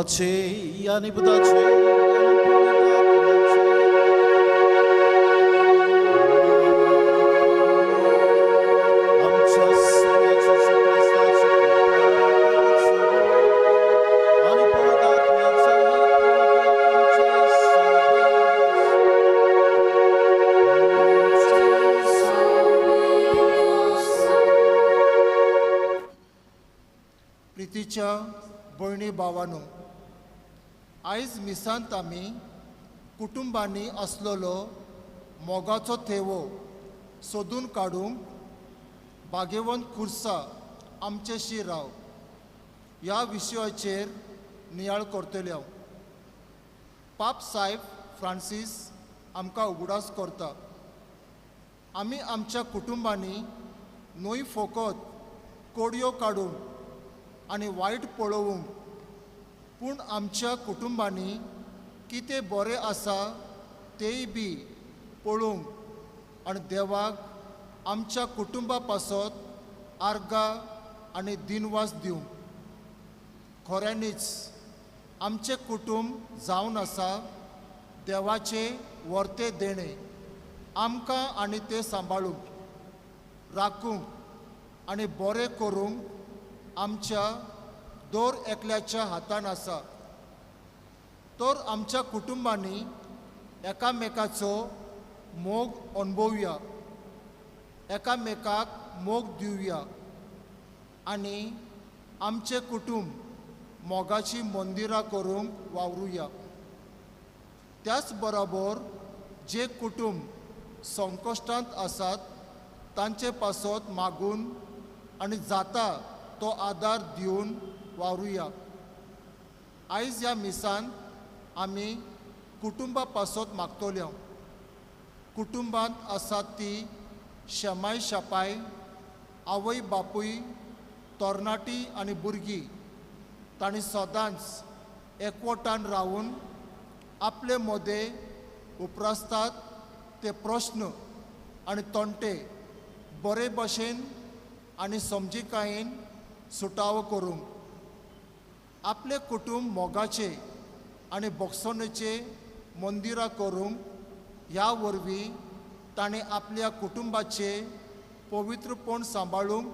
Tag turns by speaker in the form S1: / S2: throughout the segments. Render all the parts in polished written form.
S1: बापाचे आनी पुताचे आनी पवित्र आत्म्याचे. आमच्या सगळ्याच्या क्रिस्ताची कृपा, आनी पवित्र आत्म्याचो तुमच्या
S2: प्रितीच्या भयणी भावानो, आयज मिसांत आमी कुटुंबांनी आसलेलो मोगाचो थेवो सोदून काडूंक भागेवंत खुर्सा आमचेशी राव ह्या विशयाचेर नियाळ करतले हांव. पाप सायब फ्रांसीस आमकां उगडास करता, आमी आमच्या कुटुंबांनी न्हय फकत कोडयो काडूंक आनी वायट पळोवंक, पूण आमच्या कुटुंबांनी कितें बरें आसा तेंय बी पळोवंक आनी देवाक आमच्या कुटुंबा पासत आर्गां आनी दिनवास दिवंक. खऱ्यांनीच आमचें कुटुंब जावन आसा देवाचें वर्तें देणें आमकां, आनी तें सांबाळूंक, राखूंक आनी बरें करूंक आमच्या दर एकल्याच्या हातान आसा. तर आमच्या कुटुंबांनी एकामेकाचो मोग अणभवया, एकामेकाक मोग दिवया आनी आमचें कुटुंब मोगाची मंदिरां करूंक वावरुया. त्याच बरोबर जे कुटुंब संकश्टांत आसात तांचे पासत मागून आनी जाता तो आदार दिवन वावरुया. आयज ह्या मिसान आमी कुटुंबा पासत मागतले. कुटुंबांत आसात ती शेमाय शापाय, आवय बापूय, तरणाटी आनी भुरगीं, तांणी सदांच एकवटान रावन आपले मदें उप्रासतात ते प्रस्न आनी तंटे बरे भशेन आनी समजिकायेन सुटावो करूंक, आपलें कुटुंब मोगाचें आनी भोगसणेचें मंदिरां करूंक ह्या वरवीं ताणें आपल्या कुटुंबाचें पवित्रपण सांबाळूंक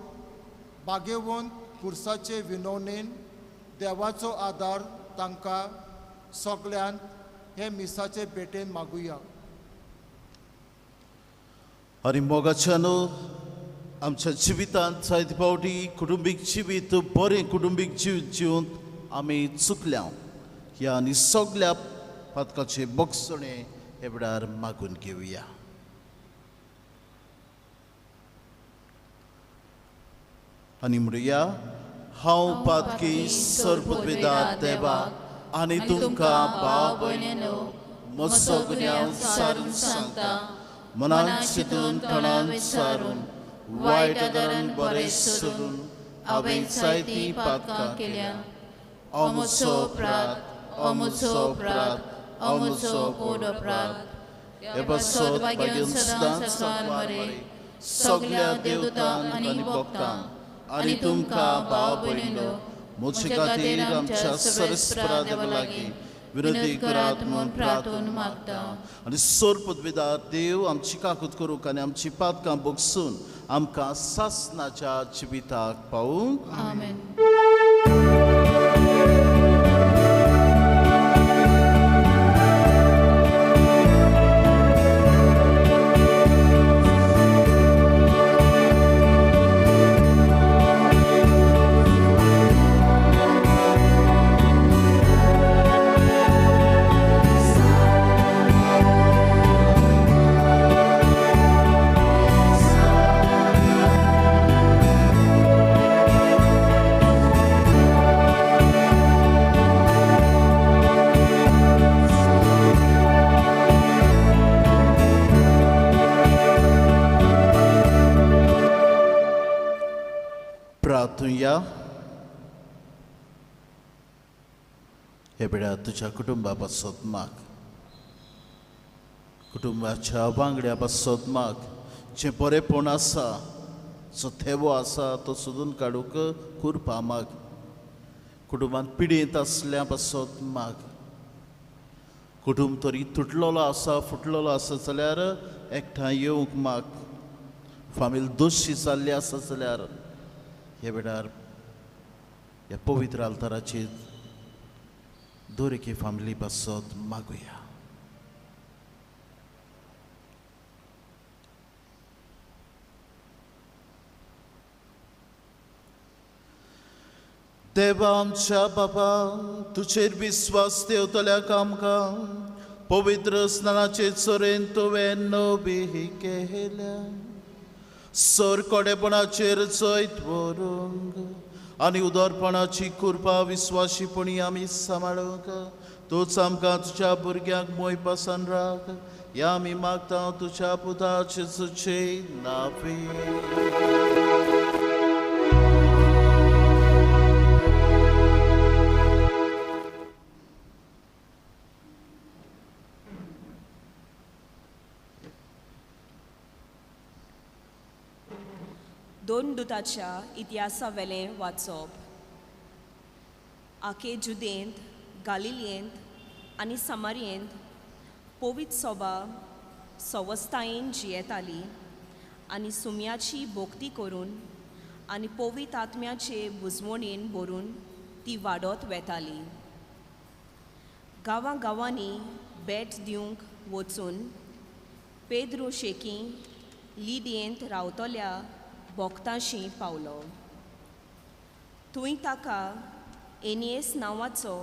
S2: भागेवंत खुर्साचे विनवणेन देवाचो आदार तांकां सगल्यांत हे मिसाचे भेटेन मागुया.
S1: आनी मोगाच्यानो, आमच्या जिवितांत जायते फावटी कुटुंबीक जिवीत, बरें कुटुंबीक जिवीत जिवन आमी चुकल्या. ह्या आनी सगल्या पातकाचे बक्षणे हे वेळार मागून घेवया. आनी म्हणुया, हांव पातकी सर्ववेदा देवा आनी तुमकां भाव भयणीनो म्हजो गुन्यांव सारून सांगता, मनान चिंतून तणान सारून वायट आदारान बरें सोदून हांवें जायतीं पातकां केल्या. अमुचो अपराध, अमुचो अपराध, अमुचो व्हड अपराध. हे पासत भाग्यान सदांच मरे सगल्या देवतांक आनी भक्तांक आनी तुमकां भाव भयणीनो म्हजे खातीर आमच्या सरस्परा देवा लागीं विनंती करात म्हूण प्रार्थून मागता. आनी सोरपदवेदार देव आमची काकूत करूंक आनी आमची पातकां बगसून आमकां सासनाच्या जिविताक पावूंक.
S3: आमेन.
S1: प्रार्थुया. हे वेळार तुज्या कुटुंबा पासत माग, कुटुंबाच्या वांगड्या पासत माग, जें बरेंपण आसा, जो थेवो आसा तो सोदून काडूंक कुरपा माग. कुटुंबांत पिडेंत आसल्या पासत माग। कुटुंब तरी तुटलेलो आसा, फुटलेलो आसा जाल्यार एकठांय येवंक माग। फामील दोशी जाल्ली आसा जाल्यार ह्या वेळार ह्या पवित्र आल्ताराचेर दर एके फामिली पासत मागुया। देवा आमच्या बाबा, तुजेर विस्वास देवतल्याक आमकां पवित्र स्नानाचे चोरेन तुवें नवी केल्या। सरकोडेपणाचेर जैत व्हरूंक आनी उदरपणाची कृपा विस्वाशीपणी आमी सांबाळूंक तूंच आमकां तुज्या भुरग्यांक मोय पासान राख। ह्या आमी मागता तुज्या पुता जेजूचे नांवे।
S3: दोन दुताच्या इतिहासावेलें वाचप। आके जुदेंत, गालिलियेंत आनी समारियेंत पवित्र सोबा सवस्तायेन जियेताली आनी सुम्याची भोक्ती करून आनी पवित्र आत्म्याचे बुजवणेन भरून ती वाडत वेताली। गांवां गांवांनी भेट दिवंक वचून पेद्रू शेकी लिडियेंत रावतल्या भोक्ताशी पावलो। थंय ताका एनियस नांवाचो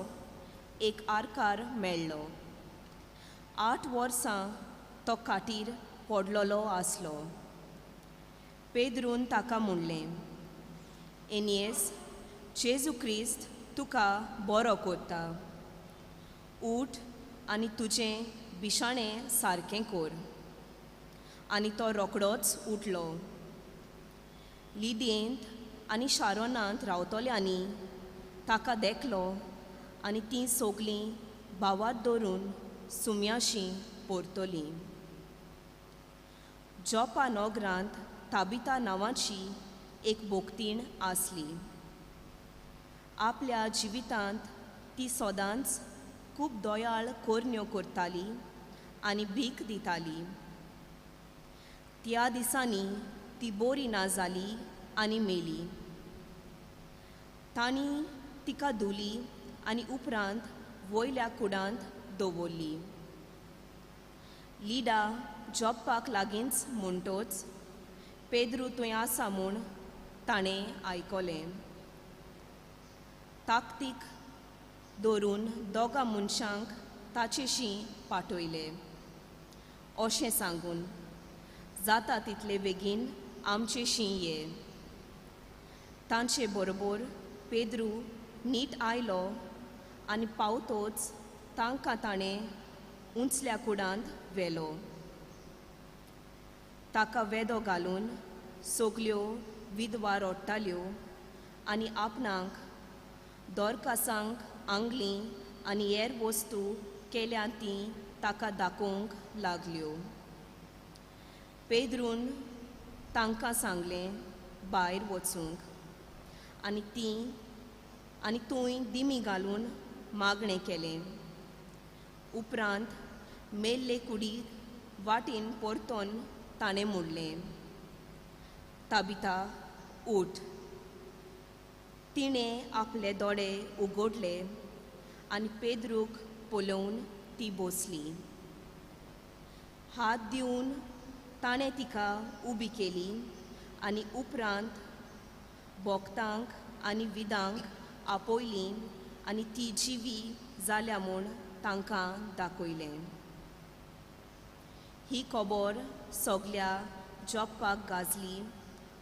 S3: एक आरकार मेळ्ळो। 8 वर्सां तो खाटीर पडलेलो आसलो। पेद्रून ताका म्हणलें, एनियस, जेजू क्रिस्त तुका बरो कोत्ता, उठ आनी तुजें बिशाणें सारकें कर। आनी तो रोकडोच उठलो। लिदियेंत आनी शारोनांत रावतल्यांनी ताका देखलो आनी तीं सगलीं भावात धरून सुम्याशी परतलीं। जोपा नगरांत ताबिता नांवाची एक भोक्तीण आसली। आपल्या जिवितांत ती सदांच खूब दयाळ करण्यो करताली आनी भीक दिताली। त्या दिसांनी ती बरी ना जाली आनी मेली। तांणी तिका धुली आनी उपरांत वयल्या कुडांत दवरली। लिडा जोप्पाक लागींच म्हणटोच पेद्रू थंय आसा म्हूण ताणें आयकलें। ताकतीक धरून दोगां मनशांक ताचेशी पाठयले, अशें सांगून, जाता तितले बेगीन आमचेशी ये। तांचे बरोबर पेद्रू नीट आयलो आनी पावतोच तांकां ताणें उंचल्या कुडांत व्हेलो। ताका वेदो घालून सगल्यो विधवा रडटाल्यो आनी आपणाक दोरकासांक आंगली आनी हेर वस्तू केल्या ती ताका दाखोवंक लागल्यो। पेद्रून तांकां सांगलें भायर वचूंक आनी ती आनी थंय दिमी घालून मागणें केलें। उपरांत मेल्ले कुडीक वाटेन परतून ताणें म्हणलें, ताबिता उठ। तिणें आपले दोळे उगडले आनी पेद्रूक पळोवन ती बसली। हात दिवन ताणें तिका उबी केली आनी उपरांत भोक्तांक आनी विदांक आपयली आनी ती जिवी जाल्या म्हूण तांकां दाखयलें। ही खबर सगल्या जोप्पाक गाजली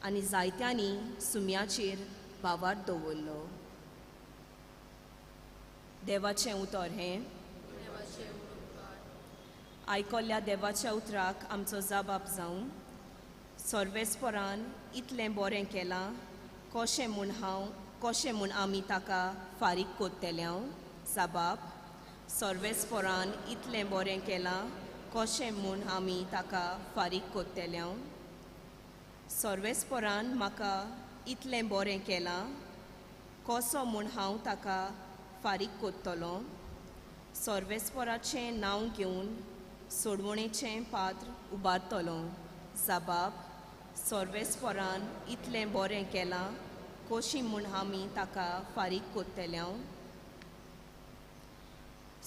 S3: आनी जायत्यांनी सुम्याचेर भावार दवरलो। देवाचें उतर हें। आयकल्ल्या देवाच्या उतराक आमचो जबाब जावं। सर्वेस्परान इतलें बरें केलां, कशें म्हूण हांव, कशें म्हूण आमी ताका फारीक कोत्तले हांव? जबाब, सर्वेस्परान इतलें बरें केलां, कशें म्हूण आमी ताका फारीक कोत्तले हांव? सर्वेस्परान म्हाका इतलें बरें केलां, कसो म्हूण हांव ताका फारीक कोत्तलो? सर्वेस्पराचें नांव घेवन सोडवणेचें पात्र उबारतलो. जाबाब सर्वेस्परान इतलें बरें केलां, कशी म्हूण आमी ताका फारीक कोत्तल्या?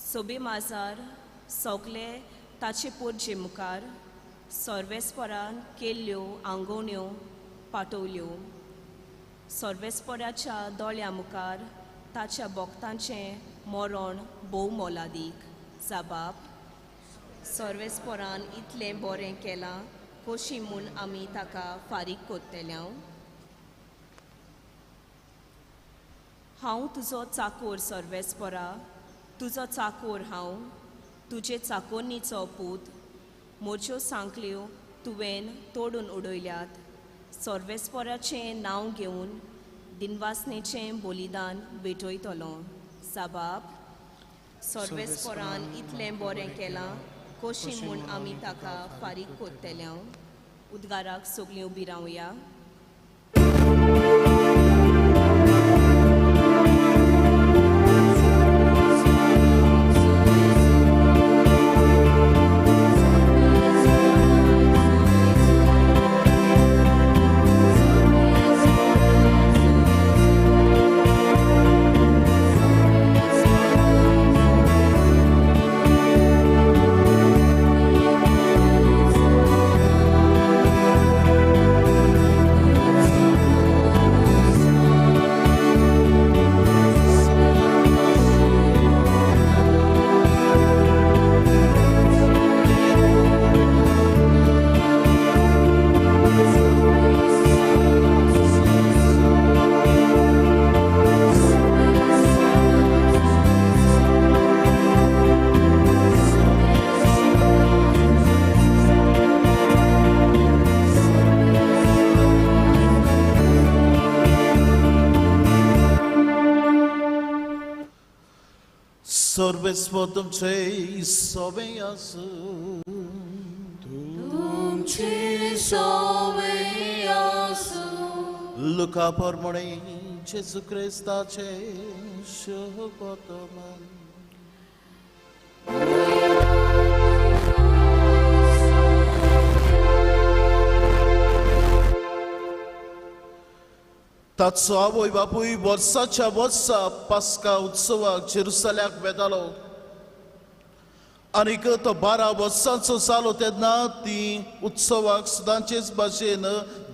S3: सोबे माजार सगले ताचे पोरजे मुखार सर्वेस्परान केल्ल्यो आंगोवण्यो पाठवल्यो. सर्वेस्पराच्या दोळ्या मुखार ताच्या भक्तांचें मरण भोव मोलादीक. जाबाब सर्वेस्परान इतलें बरें केलां, कशी म्हूण आमी ताका फारीक कोत्तल्या? हांव तुजो चाकोर सर्वेस्परा, तुजो चाकोर हांव, तुजे चाकोरनीचो पूत. मोरच्यो सांकल्यो तुवें तोडून उडयल्यात. सर्वेस्पराचें नांव घेवन दिनवासनेचें बलिदान भेटयतलो. साबाब सर्वेस्परान इतलें बरें केलां, कशी म्हूण आमी ताका फारीक कोत्तल्या? उद्गाराक सगळीं उबी रावया.
S1: सर्वेस्पर तुमचे सोबे आसूं.
S4: तुमचे सोबे आसूं.
S1: लुका प्रमाणे जेजू क्रिस्ताचे शुभवर्तमान. ताचो आवय बापूय वर्साच्या वर्सा पास्का उत्सवाक जेरुसल्याक वेतालो आनीक तो 12 वर्सांचो जालो तेन्ना ती उत्सवाक सदांचेच भाशेन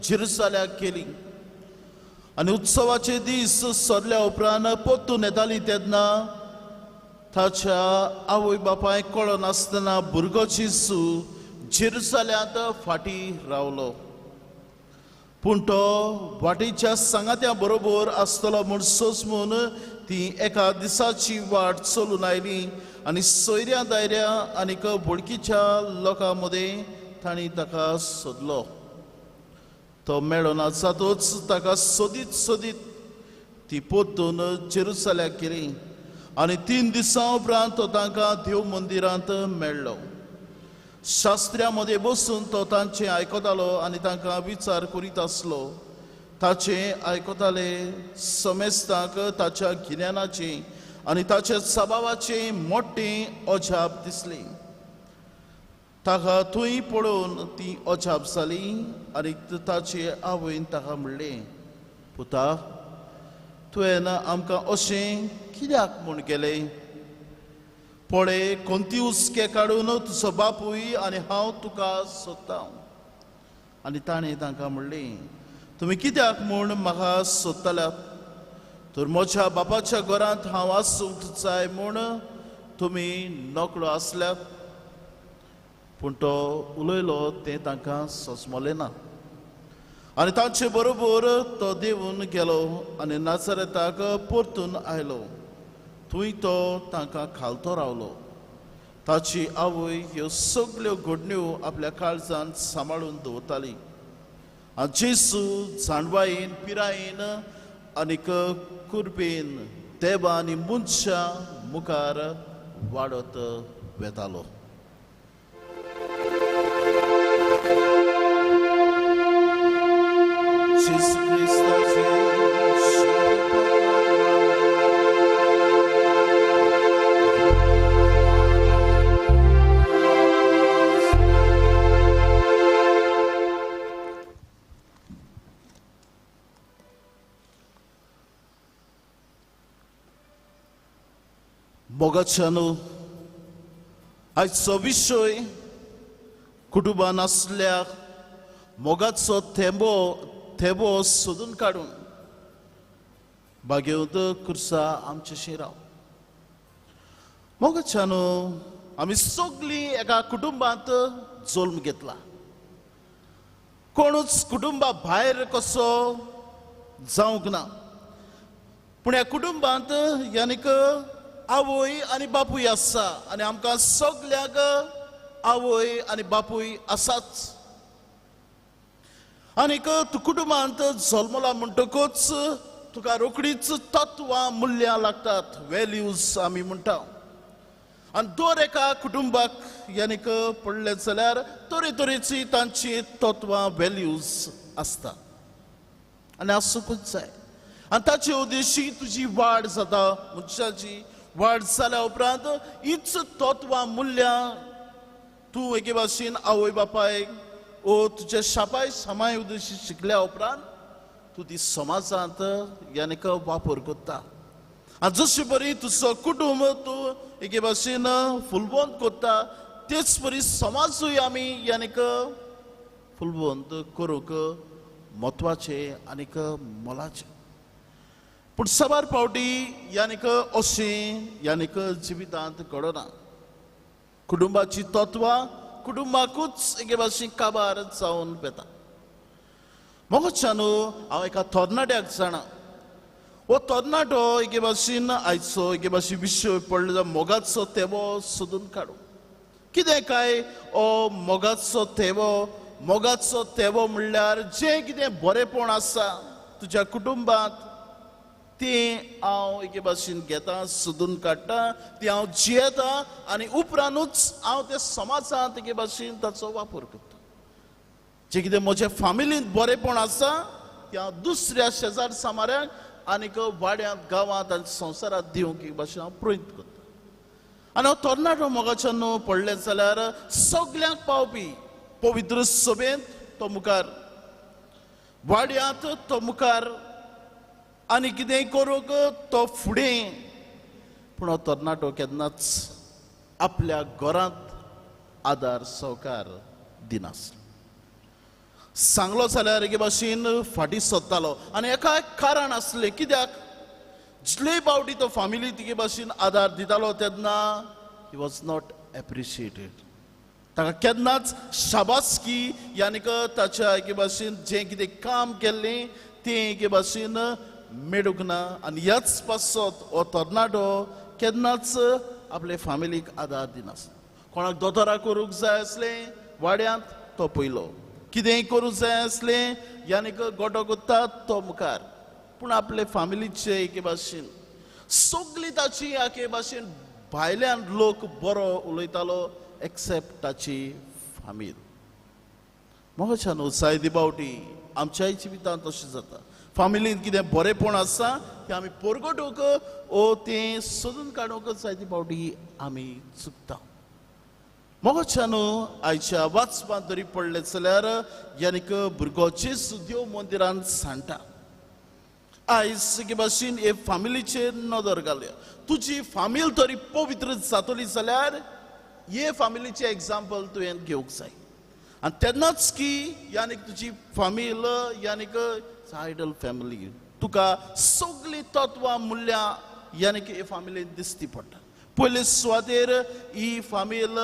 S1: जेरुसल्याक गेली. आनी उत्सवाचे दीस सरल्या उपरांत परतून येताली तेन्ना ताच्या आवय बापायक कळनासतना भुरगो जेजू जेरुसल्यांत फाटीं रावलो. पूण तो वाटेच्या सांगात्या बरोबर आसतलो म्हूण सोजमून ती एका दिसाची वाट चलून आयली आनी सोयऱ्या दायऱ्या आनीक वळखीच्या लोकां मदें तांणी ताका सोदलो. तो मेळना जातूच ताका सोदीत सोदीत ती परतून जेरुसल्याक गेली आनी 3 दिसां उपरांत तो तांकां देव मंदिरांत मेळ्ळो. शास्त्र्या मदें बसून तो तांचें आयकतालो आनी तांकां विचार करीत आसलो. ताचें आयकताले समेस्तांक ताच्या गिन्यानाचें आनी ताच्या सभावाचें मोटें अजाप दिसलें. ताका थंय पळोवन ती अजाप जाली आनी ताचे आवयन ताका म्हणलें, पुता, तुवें आमकां अशें कित्याक म्हूण केलें? पळय, कोणती हुस्के काडून तुजो बापूय आनी हांव तुका सोदता. आनी ताणें तांकां म्हणलें, तुमी कित्याक म्हूण म्हाका सोदतल्यात? तर म्हज्या बापाच्या घरांत हांव आसूंक जाय म्हूण तुमी नकळो आसल्यात. पूण तो उलयलो तें तांकां सोंसमलें ना आनी तांचे बरोबर तो देंवून गेलो आनी नाझरेताक परतून आयलो. थंय तो तांकां खालतो रावलो. ताची आवय ह्यो सगल्यो घडण्यो आपल्या काळजांत सांबाळून दवरताली. आनी जेजू जाणवायेन, पिरायेन आनीक कुरपेन देवा आनी मनशां मुखार वाडत वेतालो. जेजू क्रिस्ताचें. मोगाच्यानो, आयचो विशय कुटुंबान आसल्या मोगाचो थेंबो थेंबो सोदून काडून बागेवत कुर्सा आमचे राव. मोगाच्यानो, आमी सगळीं एका कुटुंबांत जल्म घेतला. कोणूच कुटुंबा भायर कसो जावंक ना, पूण ह्या कुटुंबांत यानीक आवय आनी बापूय आसा आनी आमकां सगल्यांक आवय आनी बापूय आसाच. आनीक तूं कुटुंबांत जल्मला म्हणटकूच तुका रोखडीच तत्वां मुल्यां लागतात, वेल्यूज आमी म्हणटा. आनी दर एका कुटुंबाक यानीक पडलें जाल्यार तरेतरेची तांची तत्वां वेल्यूज आसता आनी आसूंकूच जाय. आनी ताचे उद्देशी तुजी वाड जाता. मनशाची वाड जाल्या उपरांत हीच तत्वां मुल्यां तूं एके भाशेन आवय बापायक ओ तुज्या शापाय समाय उद्देशी शिकल्या उपरांत तूं ती समाजांत यानीक वापर करता. आनी जशे परी तुजो कुटुंब तूं एके भाशेन फुलवंत करता, तेच परी समाजूय आमी यानीक फुलवंत करूंक म्हत्वाचें आनीक मोलाचें. पूण साबार फावटी यानीक अशें यानीक जिवितांत घडना. कुटुंबाची तत्वां कुटुंबाकूच एके भाशेन काबार जावन वेता. मोगाच्यानो, हांव एका तरणाट्याक जाणा. हो तरणाटो एके भाशेन आयचो एके भाशेन विशय पडलो मोगाचो थेंबो सोदून काडू. कितें काय हो मोगाचो थेंबो? मोगाचो थेंबो म्हणल्यार जें कितें बरेंपण आसा तुज्या कुटुंबांत तें हांव एके भाशेन घेता, सोदून काडटा, तें हांव जियेता आनी उपरांतूच हांव त्या समाजांत एके भाशेन ताचो वापर करता. जें कितें म्हज्या फामिलींत बरेंपण आसा तें हांव दुसऱ्या शेजार सामाऱ्यांक आनीक वाड्यांत गांवांत आनी संवसारांत दिवंक एक भाशेन हांव प्रयत्न करता. आनी हांव तरणाटो मोगाच्यान पडलें जाल्यार सगल्यांक पावपी पवित्र सभेंत तो मुखार, वाड्यांत तो मुखार आनी कितेंय करूंक तो फुडें. पूण हो तरणाटो केन्नाच आपल्या घरांत आदार सहकार दिनासलो. सांगलो जाल्यार एके भाशेन फाटीं सरतालो. आनी एका कारण आसलें कित्याक जितले फावटी तो फामिली तिगे भाशेन आदार दितालो तेन्ना he was not appreciated. ताका केन्नाच शाबासकी यानीक ताच्या एके भाशेन जें कितें काम केल्लें तें एके भाशेन मेळूंक ना. आनी ह्याच पासत हो तरणाटो केन्नाच आपले फामिलीक आदार दिनासलो. कोणाक दोतोरा करूंक जाय आसलें वाड्यांत तो पयलो, कितेंय करूंक जाय आसलें यानीक गोटो करता तो मुखार. पूण आपले फामिलीचे एके भाशेन सगळी ताची एके भाशेन भायल्यान लोक बरो उलयतालो एक्सेप्ट ताची फामील. मोगाच्यान जायते फावटी आमच्याय जिवितांत तशें जाता. फामिलींत कितें बरेंपण आसा तें आमी परगटूंक ओ तें सोदून काडूंक जायते फावटी आमी चुकता. मोगाच्यान आयच्या वाचपांत तरी पडलें जाल्यार यानीक भुरगो जेजू देव मंदिरांत सांडटा. आयज एके भाशेन हे फामिलीचेर नदर घालया. तुजी फामील तरी पवित्र जातली जाल्यार हे फामिलीचें एग्जाम्पल तुवें घेवंक जाय. आनी तेन्नाच की यानीक तुजी फामील यानीक आयडल फॅमिली तुका सगळीं तत्वां मुल्यां यानीक हे फामिलीन दिसती पडटा. पयले सुवातेर ही फामील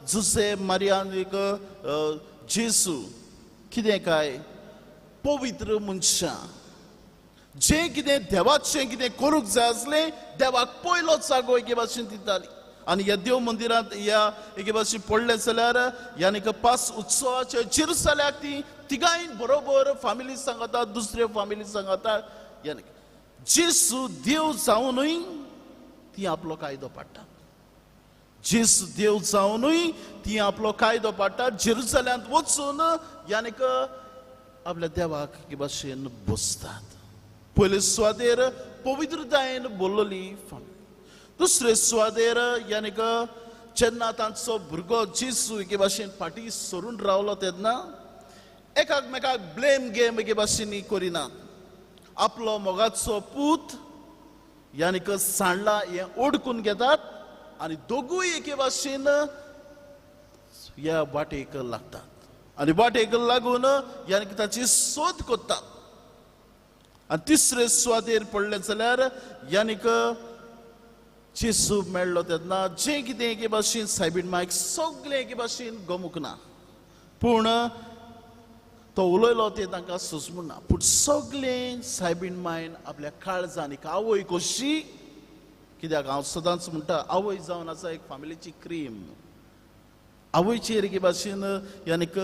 S1: जुसे मारियान जेजू कितें काय पवित्र मनशां जें कितें देवाचें कितें करूंक जाय आसलें देवाक पयलो जागो एके भाशेन दिताली. आनी ह्या देव मंदिरांत ह्या एके भाशेन पडलें जाल्यार यानीक पास उत्सवाचे जेरुसलेमाक ती तिगांय बरोबर फामिली सांगता, दुसऱ्यो फामिली सांगता. यानी जेजू देव जावनूय ती आपलो कायदो पाडटा. जेजू देव जावनूय ती आपलो कायदो पाडटा. जेरुसलेमांत वचून यानीक आपल्या देवाक एके भाशेन बसतात. पयले सुवातेर पवित्रतायेन बोल्लोली फामिली. दुसरे सुवातेर यानीक जेन्ना तांचो भुरगो जेजू एके भाशेन फाटीं सरून रावलो तेन्ना एकामेकाक ब्लेम गेम एके भाशेन करिनात. आपलो मोगाचो पूत यानीक सांडला हें ओडकून घेतात आनी दोगूय एके भाशेन ह्या वाटेक लागतात आनी वाटेक लागून यानी ताची सोद करतात. आनी तिसरे सुवातेर पडले जाल्यार यानीक जेजू मेळ्ळो तेन्ना जें कितें एके भाशेन सायबीण मायक सगळें एके भाशेन गमूंक ना, पूण तो उलयलो तें तांकां सोंसूंक ना. पूण सगळें सायबीण मायन आपल्या काळजान एक आवय कशी, कित्याक हांव सदांच म्हणटा आवय जावन आसा एक फामिलीची क्रीम, आवयचेर एके भाशेन यानीक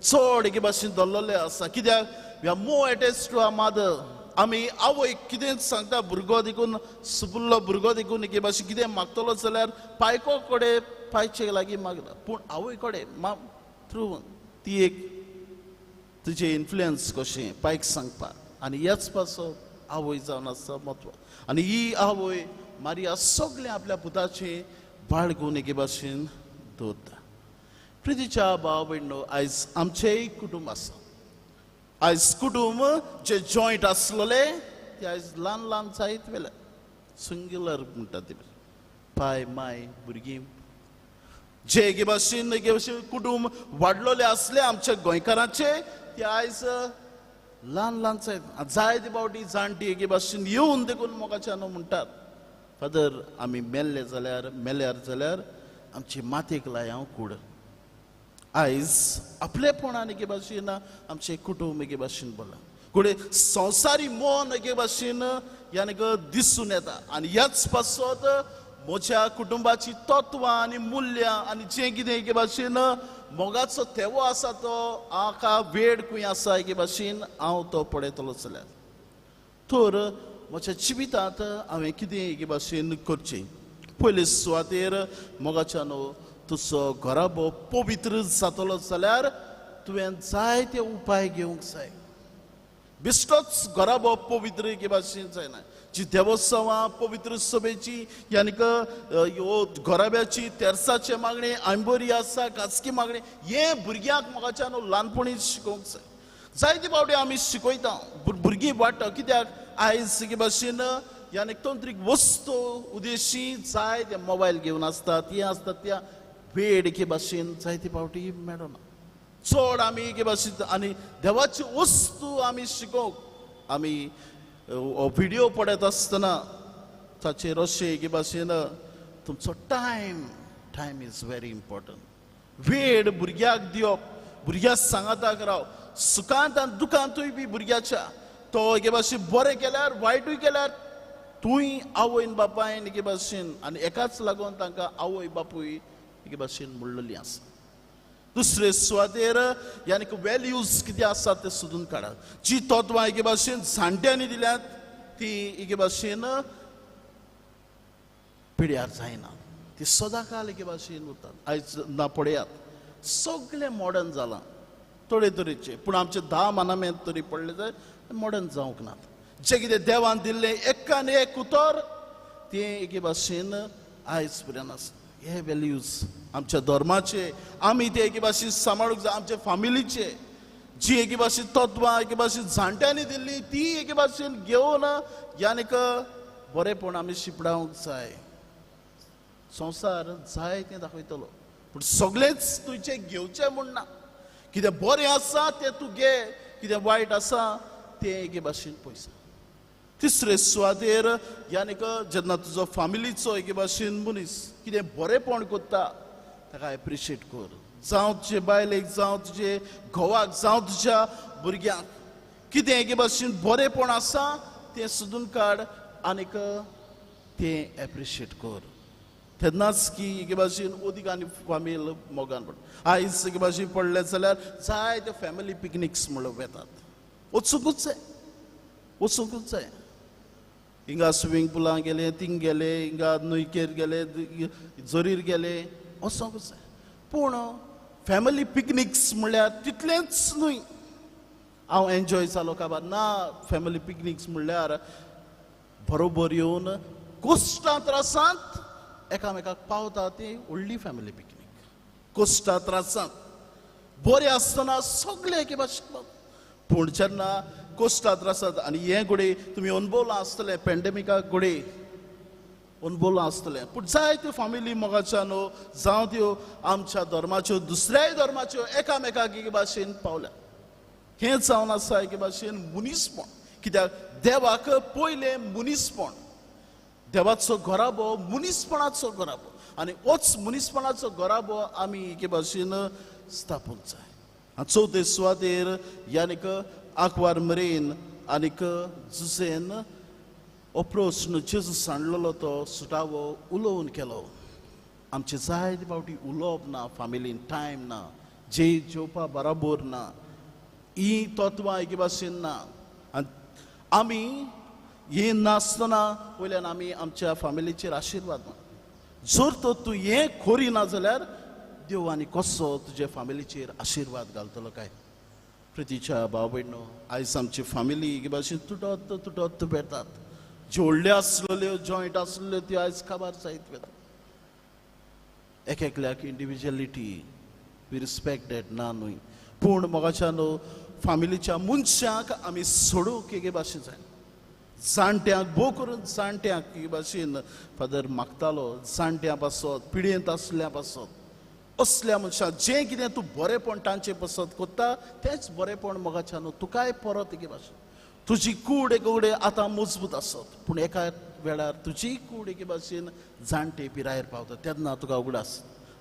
S1: चड एके भाशेन दवरलेलें आसा. कित्याक we are more attach to our mother. आमी आवय कितें सांगता भुरगो देखून सुपुल्लो भुरगो देखून एके भाशेन कितें मागतलो जाल्यार पायको कडेन पायचे लागीं मागता, पूण आवय कडेन मा थ्रू ती एक तुजें इन्फ्लुयन्स कशें पायक सांगपाक. आनी ह्याच पासत आवय जावन आसा म्हत्व. आनी ही आवय मारिया सगळें आपल्या पुताचें बाळगून एके भाशेन दवरता. प्रितीच्या भाव भयणो, आयज आमचेंय कुटूंब आसा. आयज कुटूंब जे जॉयंट आसलेले ते आयज ल्हान ल्हान जायत वेले, सिंगुलर म्हणटा ते पाय माय भुरगीं जे एके भाशेन एके भाशेन कुटूंब वाडलेले आसले आमच्या गोंयकारांचे ते आयज ल्हान ल्हान जायत. जायते फावटी जाणटी एके भाशेन येवन देखून मोगाच्यान म्हणटात, फादर आमी मेल्ले जाल्यार मेल्यार जाल्यार आमचे मातयेक लाय हांव कूड. आयज आपलेपणान एके भाशेन आमचें कुटूंब एके भाशेन बोला कुडे संवसारी मन एके भाशेन यानी दिसून येता. आनी ह्याच पासत म्हज्या कुटुंबाची तत्वां आनी मुल्यां आनी जें कितें एके भाशेन मोगाचो तेवो आसा तो आका वेळ खंय आसा एके भाशेन हांव तो पळयतलो जाल्यार तर म्हज्या जिवितांत हांवें कितें एके भाशेन करचें. पयले सुवातेर मोगाच्या न्हू तुजो घराबो पवित्र जातलो जाल्यार तुवें जायते उपाय घेवंक जाय. बेश्टोच घराबो पवित्र एके भाशेन जायना. जी देवोत्सवां पवित्र सभेची यानी ह्यो घराब्याची तेर्साचे मागणें आंबोरी आसा काजकी मागणें हें भुरग्यांक मोगाच्या न्हू ल्हानपणी शिकोवंक जाय. जायते फावटी आमी शिकयता भुरगीं वाडटा, कित्याक आयज एके भाशेन यानी तंत्रीक वस्तू उदेशी जाय ते मोबायल घेवन आसता ती आसता त्या वेळ एके भाशेन जायते फावटी मेळना. चड आमी एके भाशेन आनी देवाची वस्तू आमी शिकोवंक आमी व्हिडियो पळयत आसतना ताचेर अशें एके भाशेन तुमचो time, time is very important. वेळ भुरग्याक दिवप, भुरग्याक सांगाताक राव, सुखांत आनी दुखांतूय बी भुरग्याच्या तो एके भाशेन बरें केल्यार वायटूय केल्यार तूंय आवयन बापायन एके भाशेन आनी एकाच लागून तांकां आवय बापूय एके भाशेन म्हणलेली आसा. दुसरे सुवातेर यानी वेल्यूज कितें आसा ते सोदून काडात. जी तत्वां एके भाशेन जाणट्यांनी दिल्यात ती एके भाशेन पिड्यार जायना, ती सदांकाल एके भाशेन उरतात. आयज ना पळयात सगळें मॉडर्न जालां थोडे तरेचे, पूण आमचे 10 मानामेंत तरी पडले जाय मॉडर्न जावंक नात. जें कितें देवान दिल्लें एकान एक उतर तें एके भाशेन आयज पर्यंत आसा. हे वेल्यूज आमच्या धर्माचे आमी ते एके भाशेन सांबाळूंक जाय. आमचे फामिलीचे जी एके भाशेन तत्वां एके भाशेन जाणट्यांनी दिल्ली ती एके भाशेन घेवन यानी बरेंपण आमी शिपडावंक जाय. संवसार जाय तें दाखयतलो, पूण सगळेंच तुजें घेवचें म्हूण ना. कितें बरें आसा तें तूं घे, कितें वायट आसा तें एके भाशेन पयसा. तिसरे सुवातेर यानी जेन्ना तुजो फामिलीचो एके भाशेन मनीस कितें बरेंपण करता ताका एप्रिशिएट कर. जावं तुजे बायलेक, जावं तुजे घोवाक, जावं तुज्या भुरग्यांक कितें एके भाशेन बरेंपण आसा तें सोदून काड आनीक तें एप्रिशिएट कर. तेन्नाच की एके भाशेन अदीक आनी फामील मोगान पडटा. आयज एके भाशेन पडलें जाल्यार जायते फॅमिली पिकनिक्स म्हणून वेतात, वचुंकूच जाय, वचुंकूच जाय. हिंगा स्विमींग पुलां गेले, थिंग गेले, हिंगा न्हंयकेर गेले, जरीर गेले, वचोंकूच जाय. पूण फॅमिली पिकनिक्स म्हणल्यार तितलेंच न्हय हांव एन्जॉय जालो काबार ना. फॅमिली पिकनिक्स म्हणल्यार बरोबर येवन कोश्टां त्रासांत एकामेकाक पावता ती व्हडली फॅमिली पिकनीक. कोश्टां त्रासांत बरें आसतना सगळे एके भाशेन पावता, पूण जेन्ना कोश्टां त्रासांत आनी हें घडये तुमी अणभवलां आसतलें पेंडेमिकाक घडये अनभोलां आसतलें. पूण जायत्यो फामिली मोगाच्या न्हू जावं त्यो आमच्या धर्माच्यो दुसऱ्याय धर्माच्यो एकामेकाक एके भाशेन पावल्या. हें जावन आसा एके भाशेन मनीसपण. कित्याक देवाक पयलें मनीसपण, देवाचो घराबो मनीसपणाचो घराबो आनी होच मनीसपणाचो घराबो आमी एके भाशेन स्थापूंक जाय. आनी चवथे सुवातेर यानीक आंकवार मरेन आनीक जुजेन हो प्रस्न जेजू सांडलेलो तो सुटावो उलोवन केलो. आमचे जायते फावटी उलोवप ना, फामिलीन टायम ना, जे जेवपा बराबर ना, ही तत्वां एके भाशेन ना. आनी आमी हें नासतना वयल्यान आमी आमच्या फामिलीचेर आशिर्वाद ना. जर तर तूं हें करिना जाल्यार देव आनी कसो तुजे फामिलीचेर आशिर्वाद घालतलो काय? प्रितीच्या भाव भयणो, आयज आमची फामिली एके भाशेन तुटत तुटत वेतात. ज्यो व्हडल्यो आसलेल्यो जॉयंट आसलेल्यो त्यो आयज काबार जायत वेतात. एक एकल्याक इंडिविज्युअलिटी we respect that ना न्हय, पूण मोगाच्या न्हू फामिलीच्या मनशांक आमी सोडूंक एके भाशेन जायना. जाणट्यांक भोव करून जाणट्यांक एके भाशेन फादर मागतालो, जाणट्यां पासत पिडयेंत आसल्या पासत असल्या मनशां जें कितें तूं बरेंपण तांचे पासत करता तेंच बरेंपण मोगाच्या न्हू तुकाय परत एके भाशेन. तुजी कूड एकोडे आतां मजबूत आसत पूण एका वेळार तुजी कूड एके भाशेन जाणटे पिरायेर पावता तेन्ना तुका उगडास.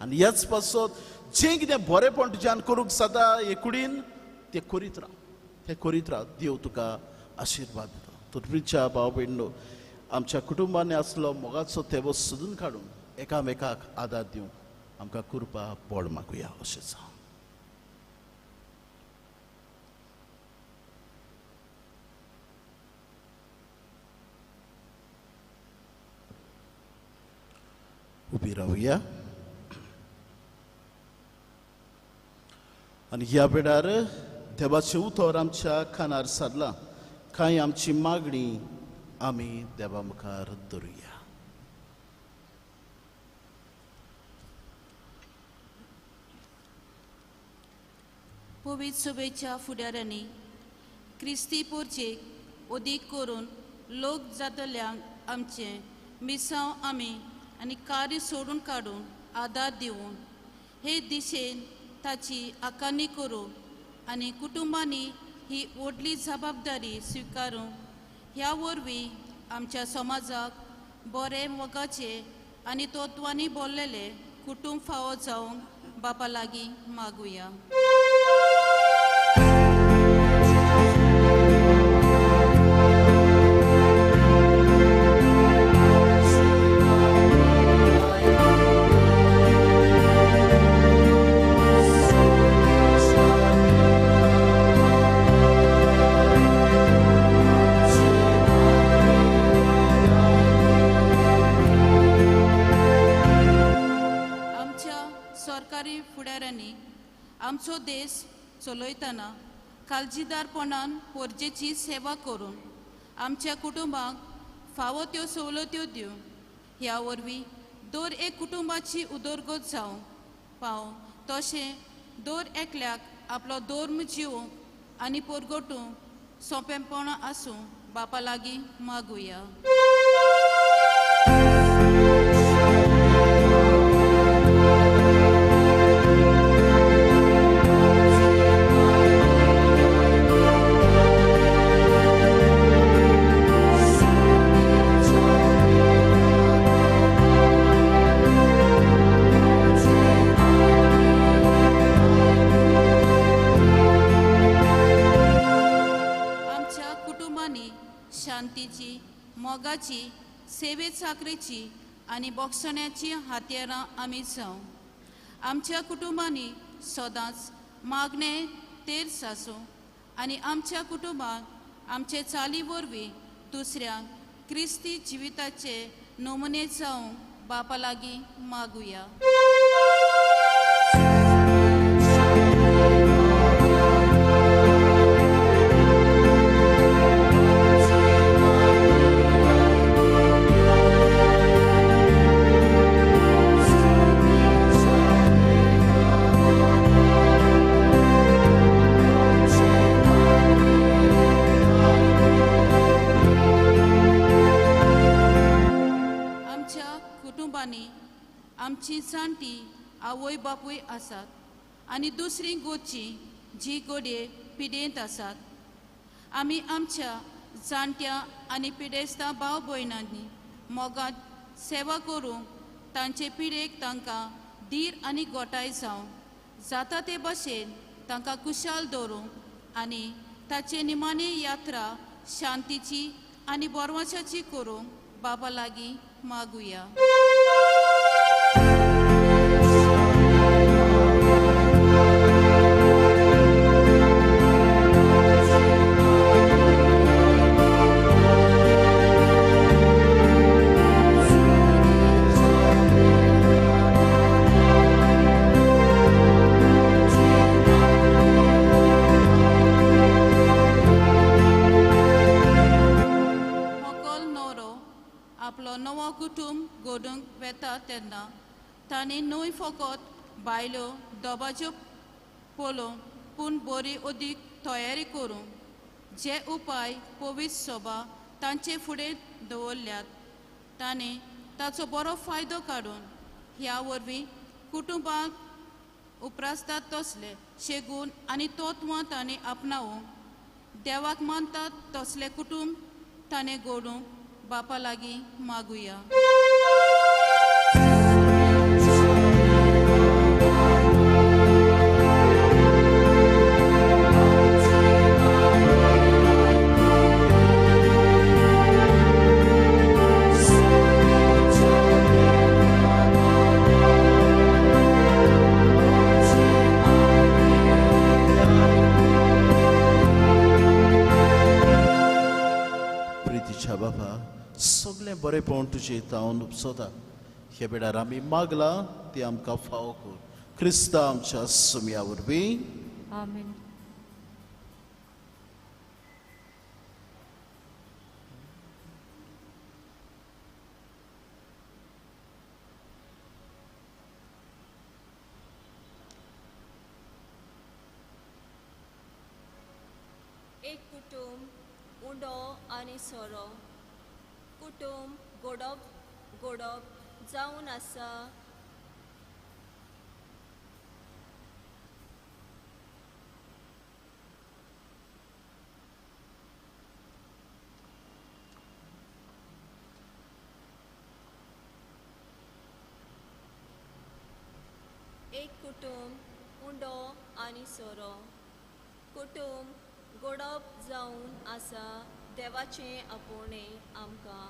S1: आनी ह्याच पासत जें कितें बरेंपण तुज्यान करूंक जाता हे कुडीन तें करीत राव, तें करीत राव, देव तुका आशिर्वाद दिता. तर प्रिच्या भाव भयणो, आमच्या कुटुंबांनी आसलो मोगाचो तेवो सोदून काडून एकामेकाक आदार दिवंक आमकां कृपा बळ मागुया. अशें जावं. उबी रावया आनी ह्या वेळार देवाचें उतर आमच्या कानार सारलां. कांय आमची मागणी आमी देवा मुखार धरुया.
S5: पवित्र सभेच्या फुडाऱ्यांनी क्रिस्ती पोरचेक अदीक करून लोक जातल्यांक आमचें मिसांव आमी आनी कार्य सोडून काडून आदार दिवन हे दिशेन ताची आकारणी करूं आनी कुटुंबांनी ही व्हडली जबाबदारी स्विकारूं. ह्या वरवीं आमच्या समाजाक बरें मोगाचे आनी तत्वांनी बोल्लेले कुटुंब फावो जावंक बापा लागीं मागुया. फुडाऱ्यांनी आमचो देश चलयतना काळजीदारपणान पोरजेची सेवा करून आमच्या कुटुंबाक फावो त्यो सवलत्यो दिवन ह्या वरवीं दर एक कुटुंबाची उदरगत जावंक पावों तशें दर एकल्याक आपलो धर्म जिवंक आनी परगटूंक सोंपेंपणां आसूं बापा लागीं मागुया. शांतीची, मोगाची, सेवे चाकरेची आनी बोगसण्याची हातयारां आमी जावं. आमच्या कुटुंबांनी सदांच मागणें तेर्स आसूं आनी आमच्या कुटुंबांत आमचे चाली वरवीं दुसऱ्यांक क्रिस्ती जिविताचे नमुने जावंक बापा लागीं मागुया. आवय बापूय आसात आनी दुसरीं गोची जी घडये पिडेंत आसात. आमी आमच्या जाणट्या आनी पिडेस्तां भाव भयणांनी मोगांत सेवा करूंक तांचे पिडेक तांकां धीर आनी गोटाय जावं जाता ते भशेन तांकां कुशाल दवरूंक आनी ताचे निमाणी यात्रा शांतीची आनी बरवाच्याची करूंक बाबा लागीं मागुया. नवो कुटुंब घडूंक वेता तेन्ना तांणी न्हय फकत बायलो दबाज्यो पळोवंक पूण बरी अदीक तयारी करूंक जे उपाय पवित्र सभा तांचे फुडें दवरल्यात तांणी ताचो बरो फायदो काडून ह्या वरवीं कुटुंबाक उप्रासतात तसले शेगून आनी तत्वां तांणी आपणावंक देवाक मानतात तसले कुटुंब ताणें घडोवंक बापा लागीं मागुया.
S1: बाबा सगळें बरेंपण तुजें तावन उपसता ह्या वेळार आमी मागला ती आमकां फावो कर क्रिस्ता आमच्या सुमया वरवीं.
S4: आमेन.
S3: एक कुटुंब उंडो आनी सोरो कुटुंब गोडप गोडप जावन आसा. एक कुटुंब उंडो आनी सोरो कुटुंब गोडप जावन आसा देवाचें आपोवणें आमकां.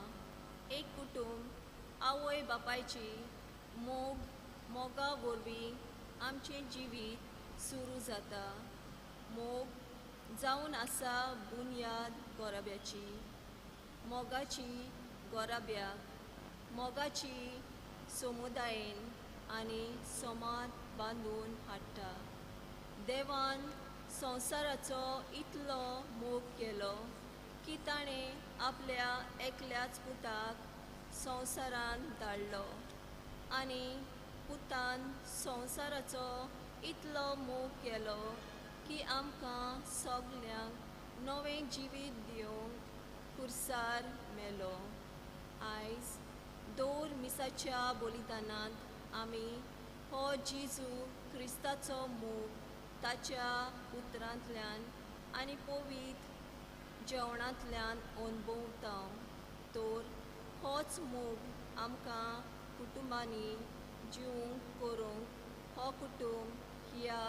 S3: एक कुटुंब आवय बापायची मोग मोगा वरवीं आमचें जिवीत सुरू जाता. मोग जावन आसा बुन्याद गोराब्याची मोगाची गोराब्याक मोगाची समुदायेन आनी समाज बांदून हाडटा. देवान संवसाराचो इतलो मोग केलो की ताणें आपल्या एकल्याच पुताक संवसारान धाडलो आनी पुतान संवसाराचो इतलो मोग केलो की आमकां सगल्यांक नवें जिवीत दिवंक खुर्सार मेलो. आयज दोर मिसाच्या बलिदानांत आमी हो जेजू क्रिस्ताचो मोग ताच्या उतरांतल्यान आनी पवित्र जेवणांतल्यान अणभवता. तर होच मोग आमकां कुटुंबांनी जिवंक करूंक हो कुटुंब ह्या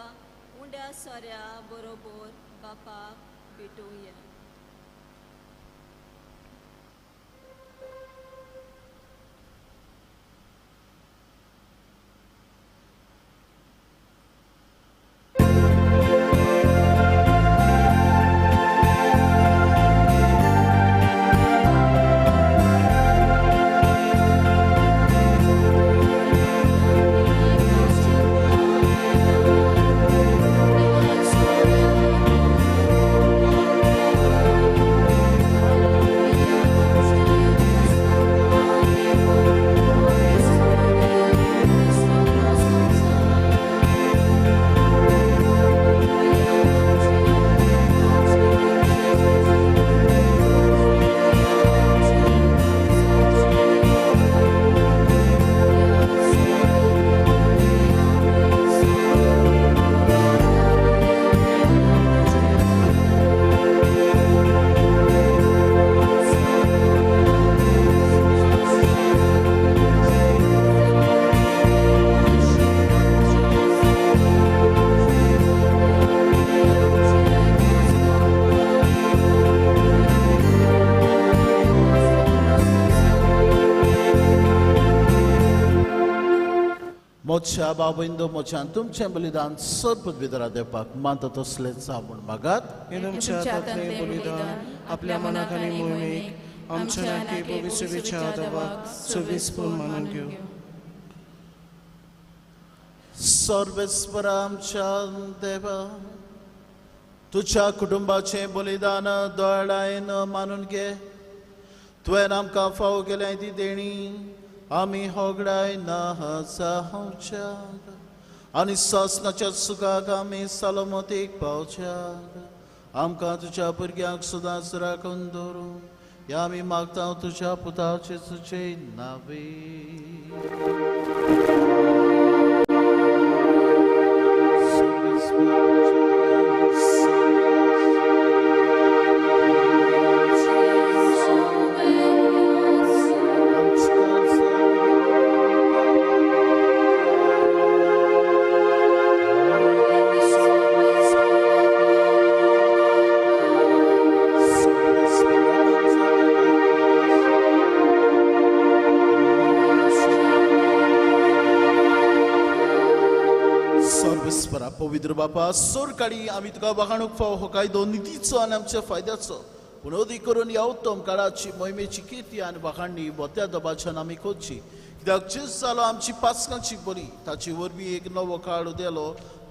S3: उंड्या सोऱ्या बरोबर बापाक भेटोवया.
S4: Oh,
S1: मोच्या बाबैंदो मोच्यान तुमचें बलिदान सर्व देवपाक मानता तसलें जावं म्हूण मागात.
S6: हे तुमच्या हातांतलें बलिदान आपल्या मनाक आनी मोहिमेक आमच्या नाके भविष्यवेच्या देवाक सोबीसपूर्ण मानून घेवं.
S1: सर्वेस्परा आमच्या देवा, तुज्या कुटुंबाचें बलिदान दोळायन मानून घे. तुवें आमकां फावो केल्या ती देणी आमी होगडाय ना जावच्याक आनी सासणाच्या सुखाक आमी सलामतीक पावच्याक आमकां तुज्या भुरग्यांक सदांच राखून दवरूं ह्या आमी मागता तुज्या पुताचे तुजे नावे. पवित्र बापा सोरकाडी आमी तुका वागाणूक फाव हो कायदो नितीचो आनी आमच्या फायद्याचो पूण अदीक करून ह्या उत्तम काळाची मोहिमेची किर्ती आनी वाखाणणी बोत्या दबाच्यान आमी करची. कित्याक जेजू जालो आमची पासकांची बरी, ताची वरवीं एक नवो काळ उदेलो,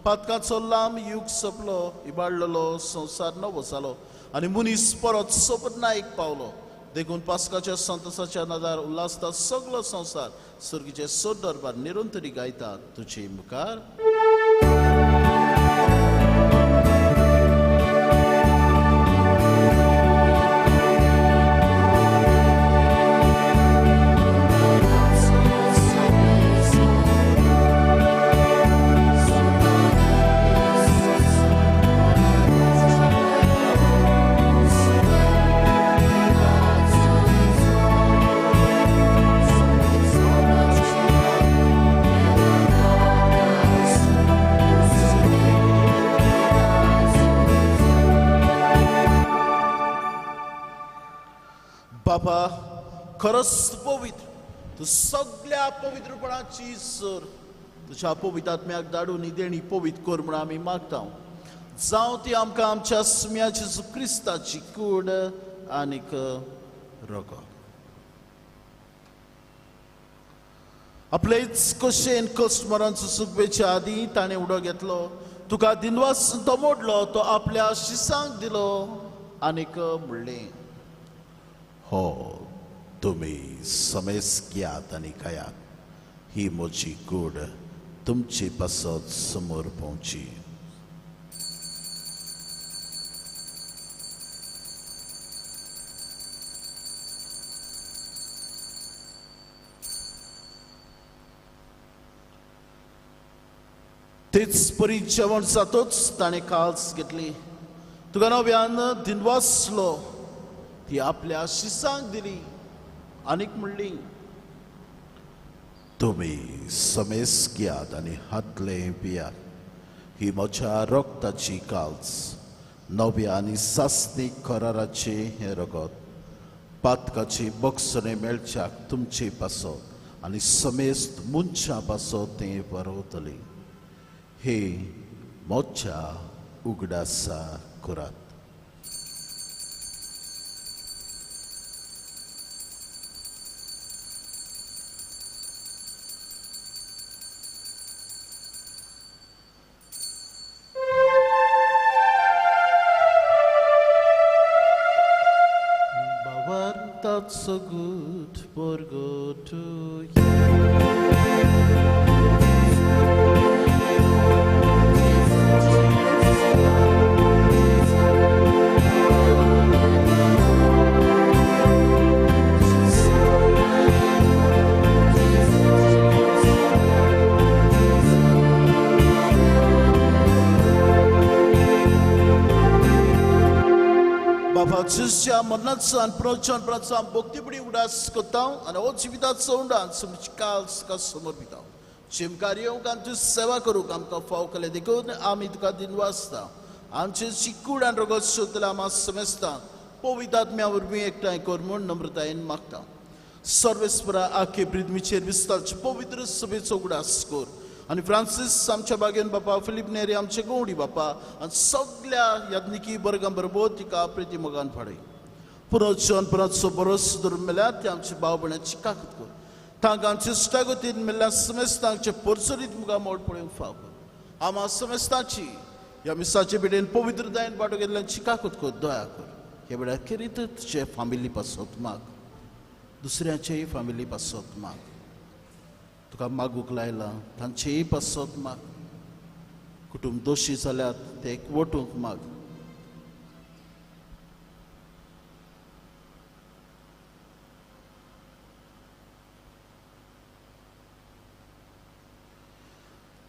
S1: पातकाचो लांब युग सोंपलो, इबाडलेलो संवसार नवो जालो आनी मनीस परत सोबरनायक पावलो. देखून पासकाच्या संतोसाच्या नदार उल्हासता सगलो संवसार सर्गीचे सोर दरबार निरंतरी गायता तुजे मुखार. बाबा खरोच पवित्र, तूं सगल्या पवित्रपणाची सर, तुज्या पवित्र आत्म्याक धाडून ही देणी पवित्र कर म्हूण आमी मागता. जावं ती आमकां आमच्या सुम्याची क्रिस्ताची कूड आनीक रगत. आपलेच कशेन कस्टमरांचो सुकवेच्या आदीं ताणें उडो घेतलो, तुका दिनवास तो मोडलो, तो आपल्या शिसांक दिलो आनीक म्हणलें, हो तुमी समेस घेयात आनी खायात, ही म्हजी कूड तुमचे पासत समोर पावची. तेच परी जेवण जातोच ताणें काल्स घेतली, तुका नव्यान दिनवासलो, ती आपल्या शिसांक दिली आनीक म्हणली, तुमी समेस घेयात आनी हातले पियात, ही म्हज्या रक्ताची काल्स, नव्या आनी सासणीक कराराचें हें रगत, पातकाची बक्षणे मेळच्याक तुमचे पासत आनी समेस्त मनशां पासत तें बरोवतलें. हे म्हज्या उगडासा करात. So good for go to you. बाबा जेजूच्या मरणाचो आनी पुनरुत्थानाचो आमी भक्तीपणी उडास करता आनी हो जिविताचो उडास तुमची काल तुका समर्पिता. शिमकार येवंक आनी तुजी सेवा करूंक आमकां फाव केलें देखून आमी तुका दिनवासता. आमचे कूड आनी रगत सोदतल्या आमा समेस्ता पवित्र आत्म्या वरवीं एकठांय कर म्हूण नम्रतायेन मागता. सर्वेस्परा आखे पृथ्वीचेर विस्तारचे पवित्र सभेचो उगडास कर आनी फ्रांसीस आमच्या बागेन बापा, फिलीप नेरी आमचे गवडी बापा आनी सगल्या याज्ञिकी वर्गां बरोबर तिका प्रिती मोगान फाडय. पुनर्जन पुनर्चो बरोस धरून मेल्यार ते आमचे भाव भयणाची काकत कर. तांकां आमचे इश्टागतीन मेल्ल्या समेस्तांचे परचरीत मुखार मोड पळोवंक फाव कर. आमा समेस्तांची ह्या मिसाचे भेटेन पवित्रतायेन वांटो घेतल्याची काकत कर, दया कर. ह्या वेळार खेरीत तुजे फामिली पासत माग, दुसऱ्याचेय फामिली पासत माग, तुका मागूंक लायलां तांचेय पासत माग. कुटुंब दोशी जाल्यार ते एकवटूंक माग.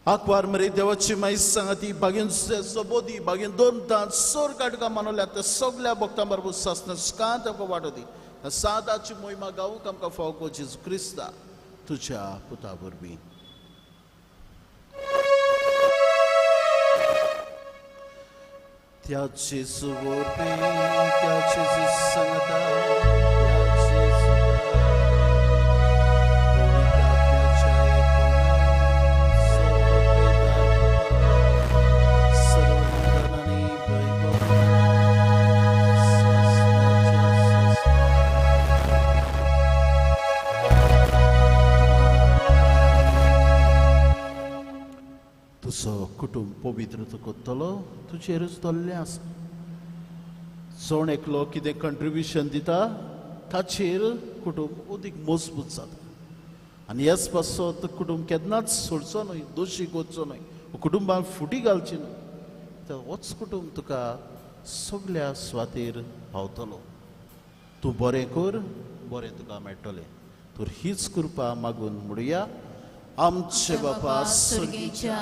S1: आंकवार मरे देवाची मायस सांगाती बागेन सबोदी बागेन दोन दांत सोर काडका मानवल्या त्या सगल्या भक्तां बरोबर सासना सुखांत आमकां वांटो दी. सादाची मोहिमा गावूंक आमकां फावो कर जेजू क्रिस्ता तुज्या पुता वरवीं. त्या जेजू वरवीं, त्या जेजू सांगाता, त्या जेजू पवित्र आत्म्याच्या एकपणान सर्वपिता बाबा सर्वंदन आनी वैभवान सासणाच्या सासणाक. तुजो कुटुंब पवित्र करतलो तुजेरूच दवरलें आसा. जण एकलो कितें कंट्रिब्युशन दिता ताचेर कुटुंब अदीक मजबूत जाता आनी ह्याच पासत कुटुंब केन्नाच सोडचो न्हय, दोशी करचो न्हय, कुटुंबान फुटी घालची न्हय. तर होच कुटुंब तुका सगल्या सुवातेर पावतलो. तूं बरें कर, बरें तुका मेळटलें. तर हीच कृपा मागून म्हणुया. आमचे बापा
S5: स्वर्गीच्या,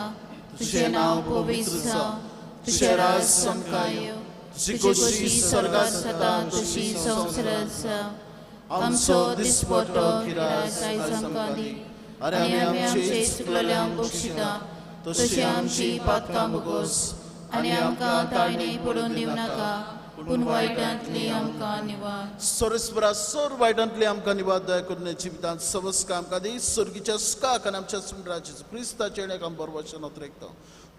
S5: तुझें नांव पवित्र जावं, तुझें राज आमकां येवं, तुजी खोशी स्वर्गांत जाता तशी संवसारांत जावं. आमचो दिसपटो गिरास आयज आमकां दी आनी आमी आमचे चुकलेल्यांक बक्षिता तशी आमची पातकां भोगोस आनी आमकां ताळणी पडून दिवं नाका, पूण वायटांतली आमकां निवार.
S1: सोरेस्परा सोर वायटांतली आमकां निवार. दया करून जिवितांत सवस्का आमकां दी. स्वर्गीच्या सुखाक आनी आमच्या सुंदराचे क्रिस्ताचे येण्याक आमी बरोबर नोतरेकता.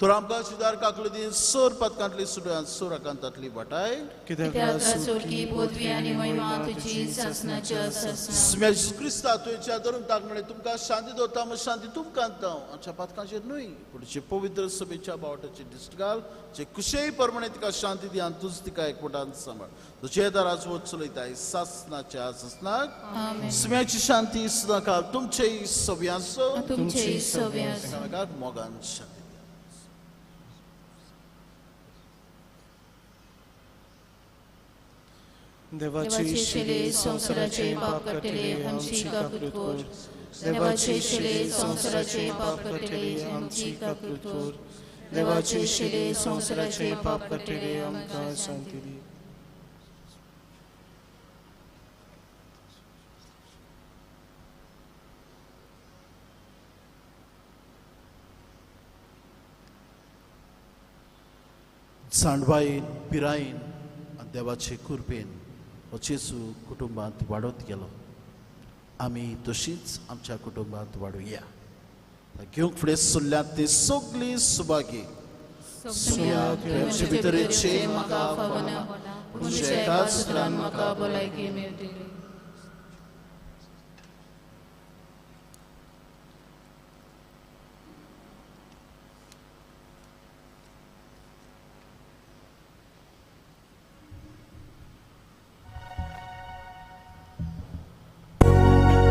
S1: तर आमकां शिदार काकलो दी, सोर पातकांतली सुटून सोर आकांतांतली वाटाय.
S5: कित्याक स्वर्गी पदवी आनी महिमा तुजी सासणाच्या सासणाक.
S1: क्रिस्ता तुयच्या धरून ताक म्हळें तुमकां शांती दवरता, म्हण शांती तुमकां दिता. आमच्या पातकांचेर न्हय पूण जे पवित्र सभेच्या बावटाची दिश्ट घाल, जे कुशेय प्रमाणे तिका शांती दी आनी तूंच तिका एकवटान सांबाळ. तुजे दाराज वच चलयताय सासणाच्या सासणाक. सुम्याची शांती सदांकाळ तुमचेय सव्यांचो
S5: तुमचेय सव्यांचो
S1: मोगान शांती.
S6: देवाची शिले संवसाराचे पाप काडटले आमची काकूत कर. देवाची शिले संवसाराचे पाप काडटले आमची काकूत कर. देवाची शिले संवसाराचे पाप काडटले आमकां शांती दी.
S1: जाणवायेन पिरायेन आनी देवाचे कृपेन हो जेजू कुटुंबांत वाडत गेलो. आमी तशीच आमच्या कुटुंबांत वाडुया. घेवंक फुडें सरल्यात ती सगळी सुभागी. भितर म्हाका फावना, पूण एकाच उतरान
S5: म्हाका भलायकी मेळटली.
S4: Thank you.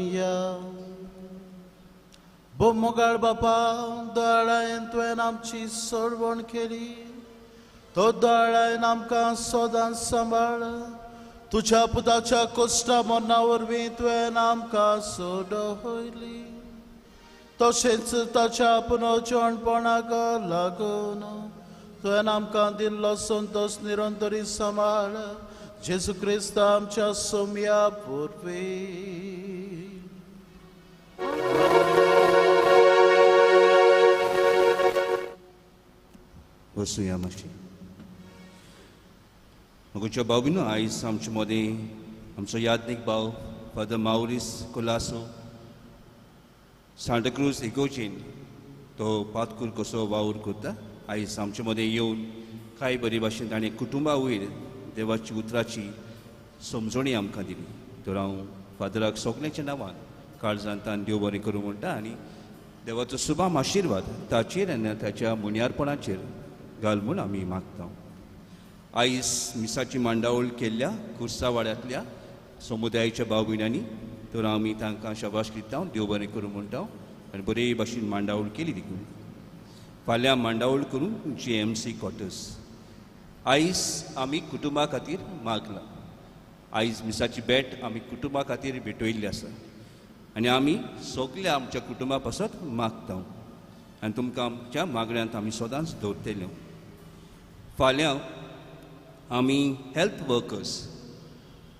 S1: करुया. बोमोगाळ बापा, दयाळायेन तुवें आमची सोडवण केली, तो दयाळायेन आमकां सदांच सांबाळ. तुज्या पुताच्या कोश्टा मरणा वरवीं तुवें आमकां सोडयली, तशेंच ताच्या पुनर्जिवणपणाक लागून तुवें आमकां दिल्लो संतोश निरंतरी सांबाळ. जेजू क्रिस्त आमच्या सोम्या वरवीं.
S7: वसुया मातशी. म्हज्या भाव न्हू, आयज आमचे मदें आमचो यादनीक भाव फादर मावरीस कोलासो सांताक्रूज इगोर्जेन तो पातकूर कसो वावर करता. आयज आमचे मदें येवन कांय बरे भाशेन ताणें कुटुंबा वयर देवाची उतराची समजणी आमकां दिली. तर हांव फादराक सगल्यांच्या नांवान काळजान तान देव बरें करूं म्हणटा आनी देवाचो सुभाम आशिर्वाद ताचेर आनी ताच्या मुन्यारपणाचेर घाल म्हूण आमी मागता. आयज मिसाची मांडावळ केल्ल्या कुर्सावाड्यांतल्या समुदायाच्या भाव भयणांनी तर आमी तांकां शाबाश दिता, देव बरें करूं म्हणटा आनी बरे भाशेन मांडावळ केली देखून. फाल्यां मांडावळ करूंक GMC quarters. आयज आमी कुटुंबा खातीर मागलां. आयज मिसाची भेट आमी कुटुंबा खातीर भेटयल्ली आसा आनी आमी सगल्या आमच्या कुटुंबा पासत मागता आनी तुमकां आमच्या मागण्यांत आमी सदांच दवरतले. फाल्यां आमी हेल्थ वर्कर्स,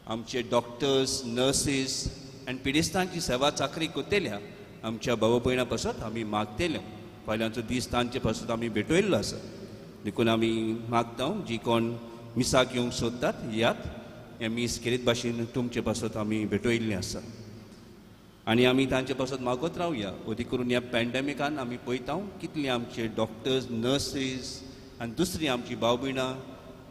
S7: आमचे डॉक्टर्स, नर्सीस आनी पिडेस्तांची सेवा चाकरी करतल्या आमच्या भाव भयणां पासत आमी मागतले. फाल्यांचो दीस तांचे पासत आमी भेटयल्लो आसा देखून आमी मागता जी कोण मिसाक येवंक सोदतात यात, हें मीस खेरीत भाशेन तुमचे पासत आमी भेटयल्लें आसा आनी आमी तांचे पासत मागत रावया. अदीक करून ह्या पॅन्डेमिकान आमी पळयता कितले आमचे डॉक्टर्स, नर्सीस आनी दुसरी आमची भाव भयणां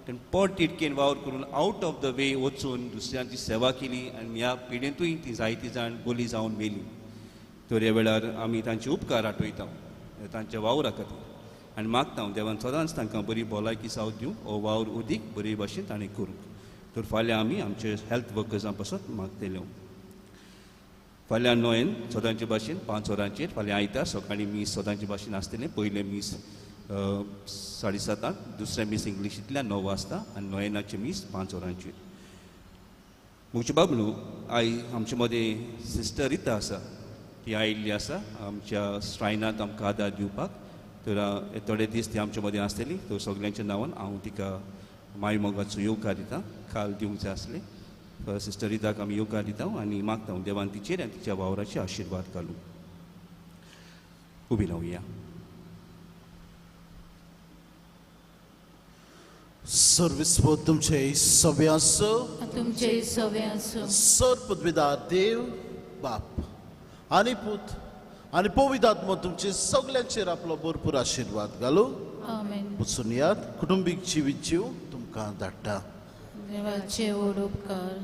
S7: ताणें पोट तिडकेन वावर करून आवट ऑफ the वे वचून दुसऱ्यांची सेवा केली आनी ह्या पिडेंतूय ती जायती जाण बोली जावन मेली. तर ह्या वेळार आमी तांचे उपकार आठयता तांच्या वावरा खातीर आनी मागता देवान सदांच तांकां बरी भलायकी सावथ दिवं, हो वावर अदीक बरे भाशेन ताणें करूंक. तर फाल्यां आमी आमचे हेल्थ वर्कर्सां पासत मागतले. फाल्यां नोयेन सदांचे भाशेन 5 वरांचेर, फाल्यां आयतार सकाळीं मीस सदांचे भाशेन आसतलें. पयलें मीस 7:30, दुसरें मीस इंग्लिशींतल्यान 9 वाजता आनी नोयेनाचें मीस 5 वरांचेर. मुगचे बाब न्हू, आयज आमचे मदें सिस्टर रिता आसा, ती आयिल्ली आसा आमच्या श्रायनांत आमकां आदार दिवपाक. तर थोडे दीस ती आमचे मदें आसतली. तर सगल्यांच्या नांवान हांव तिका माय मोगाचो येवकार दिता. काल दिवंक जाय आसलें. सिस्टर रिताक आमी येवकार दिता आनी मागता देवान तिचेर आनी तिच्या वावराचे आशिर्वाद घालूं. उबी रावया.
S1: सर्वेस्पर तुमचे सगळे आसूं,
S4: तुमचे सगळे आसूं.
S1: सर्वपदवीदार देव बाप आनी पूत आनी पवित्र आत्मो तुमचे सगळ्यांचेर आपलो भरपूर आशिर्वाद घालूं.
S4: आमेन.
S1: वचून यात, कुटुंबीक जिवीत जीव तुमकां धाडटा.
S4: देवाचे व्हड उपकार.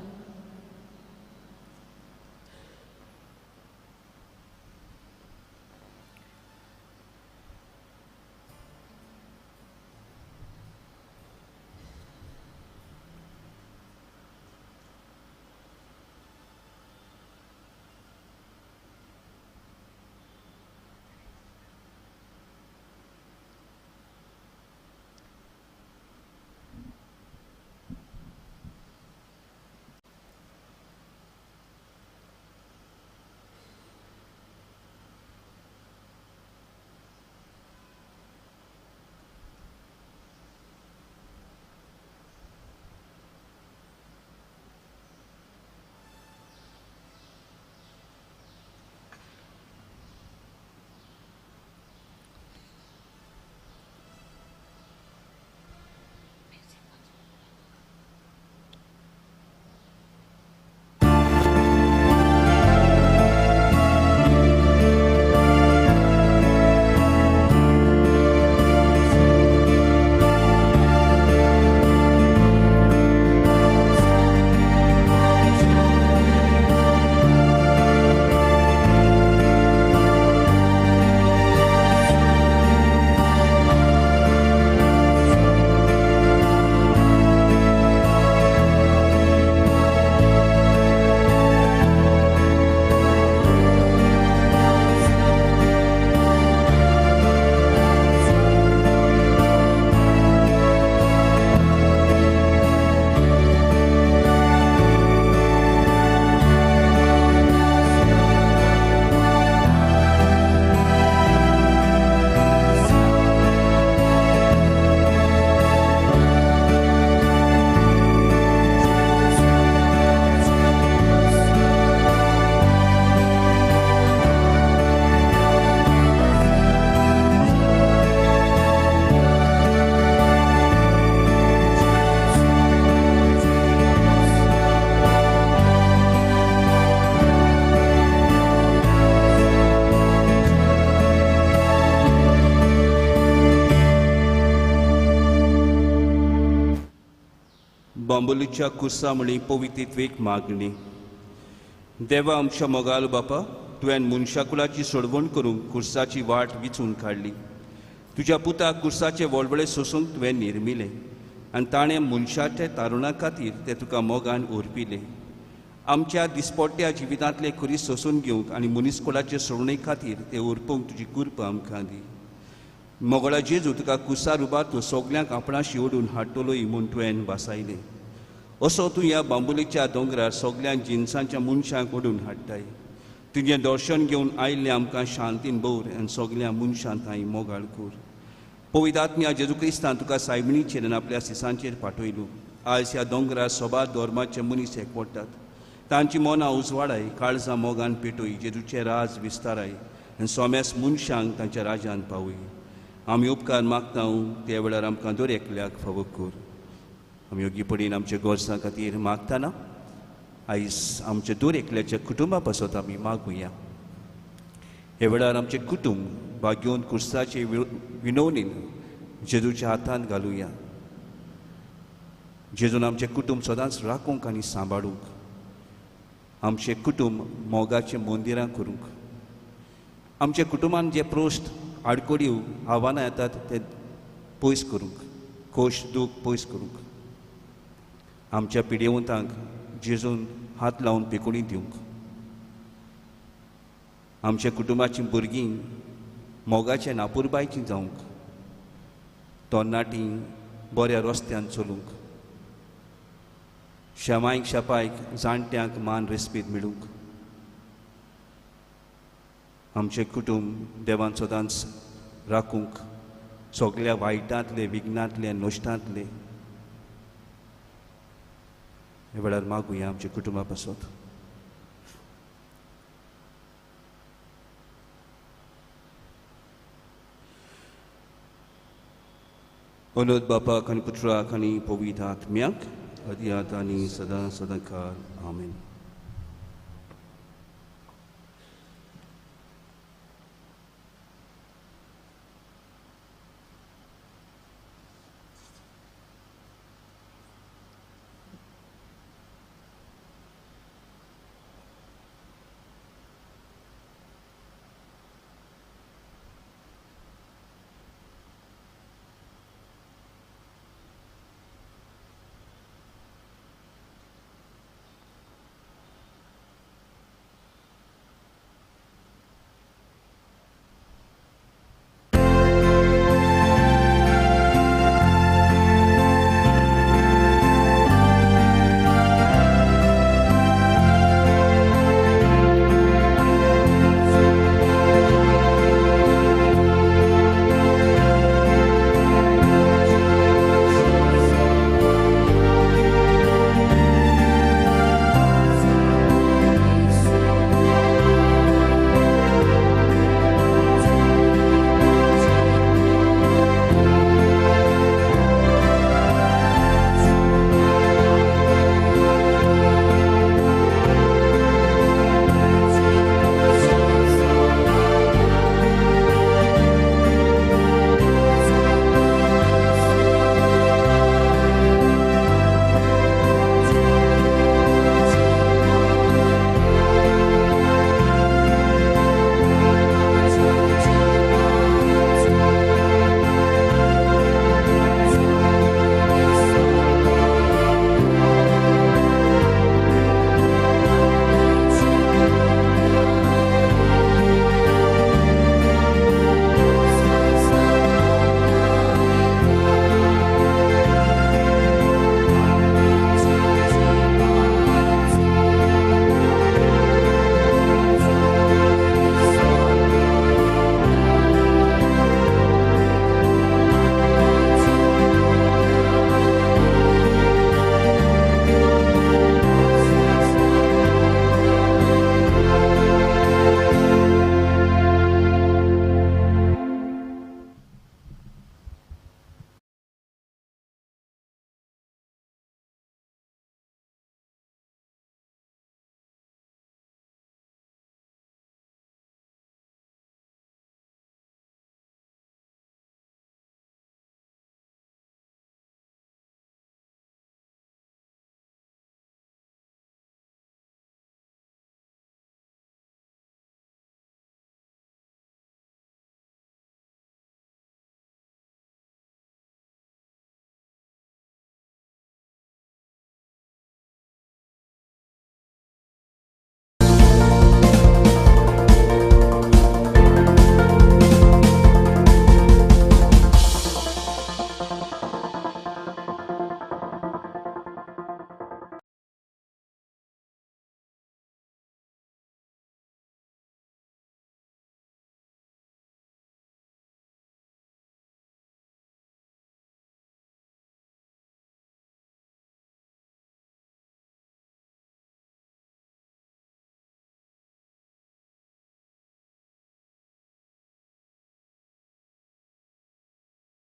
S7: बांबोलीच्या कुर्सा म्हळी पवित्रेक मागणी. देवा आमच्या मोगाल बापा, तुवें मनशाकुलाची सोडवण करूंक कुर्साची वाट विचून काडली. तुज्या पुताक कुर्साचे वळवळे सोसूंक तुवें निर्मिलें आनी ताणें मनशाच्या तारुणा खातीर तें तुका मोगान ओरपिलें. आमच्या दिसपट्ट्या जिवितांतले खुरीस सोसून घेवंक आनी मनीसकुलाचे सोडवणे खातीर तें ओरपूंक तुजी कृपा आमकां दी. मोगळा जेजू, तुका कुसार उबार तूं सगल्यांक आपणाशी ओडून हाडटलोय म्हूण तुवें वासायलें. असो तूं ह्या बांबोलीच्या दोंगरार सगल्या जिनसांच्या मनशांक ओडून हाडटाय. तुजें दर्शन घेवन आयिल्लें आमकां शांतीन भर आनी सगल्या मनशां थांय मोगाळ कर. पवित्र आत्म्या जेजू क्रिस्तान तुका सायबिणीचेर आनी आपल्या सिसांचेर पाठयलो. आयज ह्या दोंगरार सोबार धर्माचे मनीस एकवटात. तांची मनां उजवाडाय, काळजां मोगान पेटय, जेजूचें राज विस्ताराय आनी सोम्यास मनशांक तांच्या राजान पावय. आमी उपकार मागता त्या वेळार आमकां दर एकल्याक फावो कर. आमी योगीपणीन आमच्या गरजां खातीर मागतना आयज आमच्या दर एकल्याच्या कुटुंबा पासत आमी मागुया. ह्या वेळार आमचें कुटुंब भाग्योवन कुर्साचे विनवणीन जेजूच्या हातांत घालुया. जेजून आमचें कुटुंब सदांच राखूंक आनी सांबाळूंक, आमचें कुटुंब मोगाचें मंदिरां करूंक, आमच्या कुटुंबान जे प्रश्न आडकोड्यो आव्हानां येतात ते पयस करूंक, खोश दूख पयस करूंक, आमच्या पिडेवंतांक जेजून हात लावन पेकोणी दिवंक, आमच्या कुटुंबाचीं भुरगीं मोगाच्या नापुरबायचीं जावंक, तरणाटीं बऱ्या रस्त्यान चलूंक, शेमायक शेपायक जाणट्यांक मान रेस्पेद मेळूंक, आमचें कुटुंब देवान सदांच राखूंक सगल्या वायटांतले, विघ्नांतले, नश्टांतले. ह्या वेळार मागुया आमच्या कुटुंबा पासत. अनुद बापाक आनी पुत्राक आनी पवित्र आत्म्याक आदी आतां आनी सदां सदां काल. आमेन.